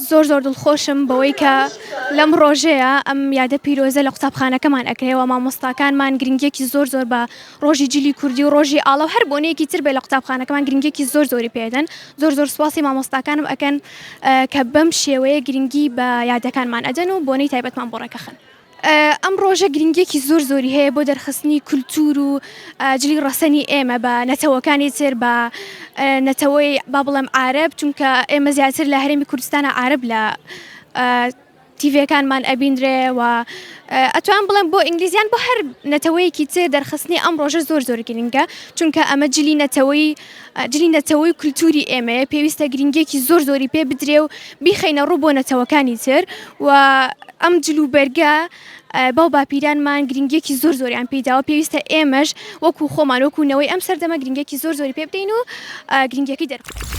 زۆر زۆر دڵخۆشم بەوەی کە لەم ڕۆژەیە ئەم یادە پیرۆزە لە قوتابخانەکەمان ئەکرێەوە مامۆستاکانمان گرنگیەکی زۆر زۆر بە ڕۆژی جلی کوردی و ڕۆژی ئاڵا و هەر بۆنەیەکی تر بێ لە قوتابخانەکەمان گرنگیەکی زۆر زۆری پێدەن زۆر زۆر سوپاسی مامۆستاکانم ئەکەن کە بەم شێوەیە گرنگی بە یادەکانمان ئەدەن و بۆنەی تایبەتمان بۆ ڕێکەخەن. ئەم ڕۆژە گرنگیەکی زۆر زۆری هەیە بۆ دەرخستنی کولتوور و جلی ڕەسەنی ئێمە بە نەتەوەکانی تر بە نەتەوەی با بڵێم عارەب چونکە ئێمە زیاتر لە هەرێمی کوردستانە عارەب لە تیڤەکانمان ئەبینرێ و ئەتوان بڵێم بۆ ئینگلیزیان بۆ هەر نەتەوەیەکی تر دەرخستنی ئەم ڕۆژە زۆر زۆر گرنگە چونکە ئەمە جلی نەتەوەی جلی نەتەوەی کولتوری ئێمەیە پێویستە گرنگیەکی زۆر زۆری پێ بدرێ و بیخەینە ڕوو بۆ نەتەوەکانی تر و ئەم جل و بەرگە باو باپیرانمان گرنگیەکی زۆر زۆریان پێیداوە پێویستە ئێمەش وەکو خۆمان وەکو نەوەی ئەم سەردەمە گرنگیەکی زۆر زۆری پێ بدەین و گرنگیەکەی دەربخەین.